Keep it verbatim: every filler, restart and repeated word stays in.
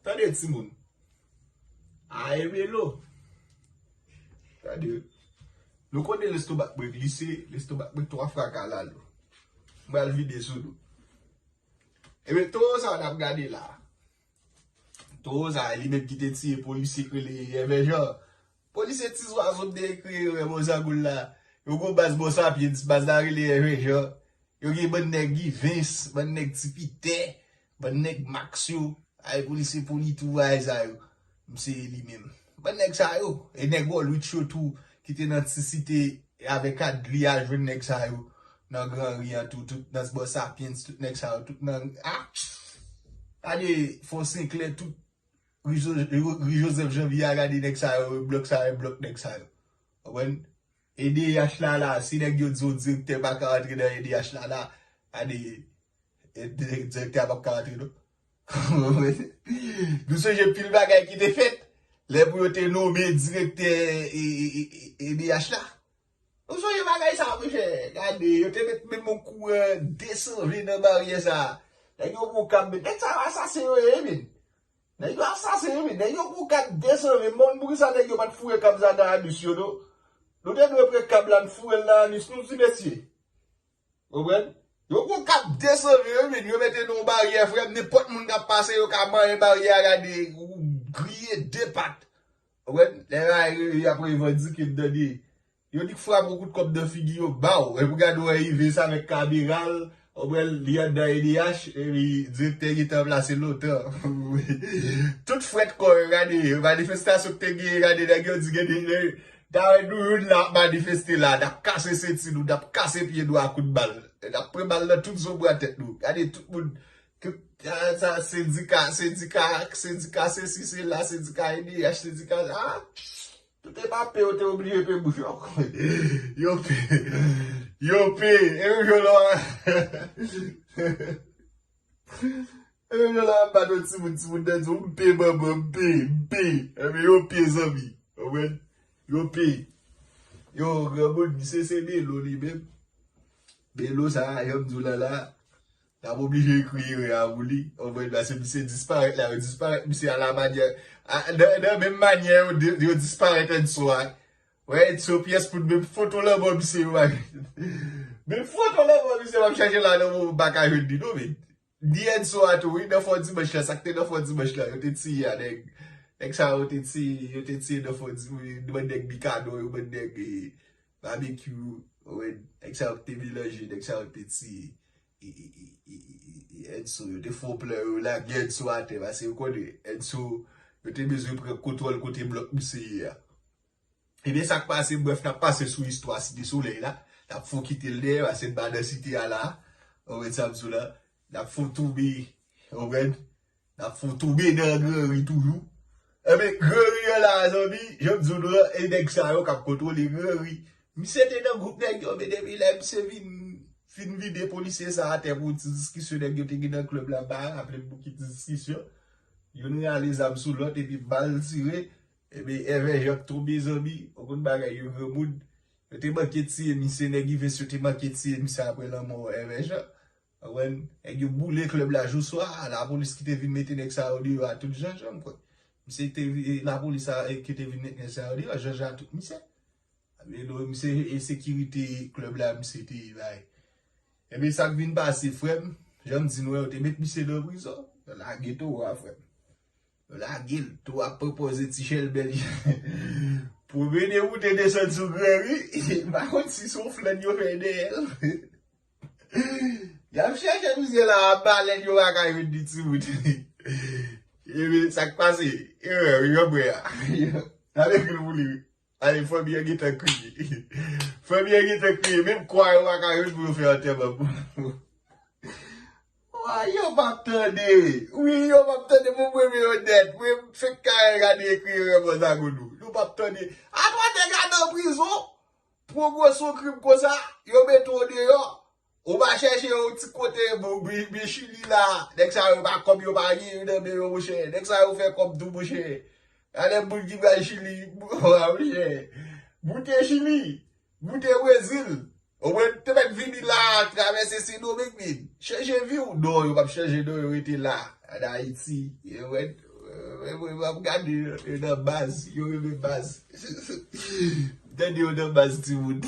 Tande timoun. Aye Belo. Tande. Nou konnen lestomak mwen glise, lestomak mwen twa fwa kalalo. M pral vide sou nou. Ebyen, towo sa w t ap gade la. Towo sa, li menm ki te tiye polisye k rele Yèvè Jan. Polisye ti zwazo m te ekri yo, wè, bon, zangoul la. Yo gon baz bon sapyens, baz la rele Yèvè Jan. Yo gen bann nèg Givens, bann nèg Ti Pitè, bann nèg Max yo. Ay, polisye poli tou, ay, sa yo. M se li menm. Bann nèg sa yo. E nèg Wallwich yo tou, ki te nan Ti Site, e avèk Adli al jwenn nèg sa yo. Nan Gran Ri an tou, tout nan bò Sapyens, tout nèg sa yo, tout nan, ah! Gade, Fon Senklè, tout Ri Jo-, Ri Jozèf Janvye a, gade nèg sa yo, blòk sa yo, blòk nèg sa yo. Konprann? E D H la, la, si nèg yo di w direktè pa ka rantre nan E D H la, la, gade, e dire-, direktè a p ap ka rantre, non. Nou sonje pil bagay ki te fèt, lè pou yo te nonmen direktè, e, e, e, e, E D H la. Nou sonje bagay sa, monchè. Gade, yo te met menm yon kouran de san ven nan baryè sa. Nèg yo pran kab, nèg sa yo asasen yo ye, men. Nèg yo asasen yo, men. Nèg yo pran kab de san ven. Bon, poukisa nèg yo pa t foure kab sa nan anus yo, non? Nou te dwe pran kab la, n foure l nan anus nou, ti mesye. Konprann? Yo pran kab de san ven yo, men, yo mete nan yon baryè, frè m, nenpòt moun k ap pase, yo ka manyen baryè a, gade, ou griye de pat. Konprann? Lè bagay rele, y ap revandike, m tande. Yo di k frape yon kout kòb nan figi, yo ba w. Epi w gade w rive sa avèk kamera l, konprann, li anndan E D H, epi direktè gentan plase lontan. Tout frèt kò yo, gade, manifestasyon k te genyen, gade, nèg yo di, gade, ta wè nou youn la ap manifeste la, n ap kase senti nou, n ap kase pye nou a kout bal. N ap pran bal nan tout zonbra tèt nou. Gade tout moun, tout, ah, sa, sendika, sendika, sendika sesi, sela, sendika E D H, sendika, ah, tout e pa pe, yo te oblije pe bouch yo. Yo pe, yo pe, e menm jan la, e menm jan la, m bat yon timoun, timoun nan di, m pe, manman, m pe, m pe. Ebyen, yo pe, zanmi. Konprann? Yo pe. Yo, granmoun, misye se Belo li menm. Belo sa, jan m di w la, la, n ap oblije ekri erè a pou li. Konprann? Paske misye disparèt la, yo disparèt misye a la manyè, a, nan, nan menm manyè yo, di- yo disparèt Edson a. Wè, Edson pyès pou menm foto lanmò misye yo, pa gen. Menm foto lanmò misye, w ap chache la nan moman, m pa ka jwenn li, non, men. Ni Edson a tou, wi, nan fò dimanch la, sa k te nan fò dimanch la, yo te tiye a nèg. Nèg sa yo te tiye, yo te tiye nan fò dimanch, bann nèg Mikado, yo, bann nèg, eh, Babekyou, wè, nèg sa yo te melanje, nèg sa yo te tiye, e, e, e, e, e, e, Edson, yo te fè yon plan, yo lage Edson atè, paske yo konnen Edson, yo te bezwen pran kontwòl kote blòk misye ye a. Ebyen, sa k pase, brèf, n ap pase sou istwa Site Solèy la, n ap fon kite l dèyè, paske n pa nan site a la, ou konprann sa m di w la, n ap fon tonbe, ou konprann? N ap fon tonbe nan Gran Ri toujou. Ebyen, Gran Ri an la, zanmi, jan m di w la, e nèg sa yo k ap kontwole Gran Ri. Misye te nan gwoup nèg yo, men depi lè misye vin, fin vide polisye sa atè pou ti diskisyon nèg yo te gen nan klèb la, m pa raple m pou ki ti diskisyon. Youn rale zam sou lòt, epi bal tire, ebyen, Èvè Jan k tonbe, zanmi, ou konn bagay yo, granmoun. Yo te manke tiye misye, nèg Ives yo te manke tiye misye apre lanmò Èvè Jan. Konprann? Nèg yo boule klèb la jou swa, lapolis ki te vin mete nèg sa yo deyò a tout jan, jan, kwè. Misye te vi- lapolis a, eh, ki te vin mete nèg sa yo deyò, jan, jan, tout misye. Ebyen, non, misye, e sekirite klèb la, misye te bay. Ebyen, sa k vin pase, frè m, jan m di nou, yo te met misye nan prizon. Yo lage towo a, frè m. Yo lage l, towo a pran pòz ti chèlbè li. Pwomene moute desann sou Gran Ri, m pa konn si se yon flèn yo fè dèyè l. Y ap chèche misye la, a balèn yo pa ka jwenn li, timoun. Ebyen, sa k pase? Erè, wi, yo bwè a. N ap ekri l pou li, wi. Ale, fanmi an gentan kriye. Fanmi an gentan kriye. Menm kwa yo pa ka jwenn pou yo fè antèman pou. Wa, yo p ap tande. Wi, yo p ap tande pou premye yo nèt. Mwen, m fèk ka gade ekri yo nan zago nou. Yo p ap tande. Atwa nèg la nan prizon. Pou gwo sou krim konsa, yo mete w deyò. Ou pa chèche yon ti kote, bon, men, men Chili la, nèg sa yo pa kòb yo pa gen nan men yo, monchè. Nèg sa yo fè kòb tou, monchè. Gade moun ki pral Chili, wa, monchè. Moute Chili, moute Brezil. Ou wè, te mèt vini la, travèse Sendomeng, men. Chanje vi w. Non, yo p ap chanje, non, yo rete la, an Ayiti. Yo wè, Mwen, mwen, m ap gade yo nan baz. Yo renmen baz. Tande yo nan baz, timoun.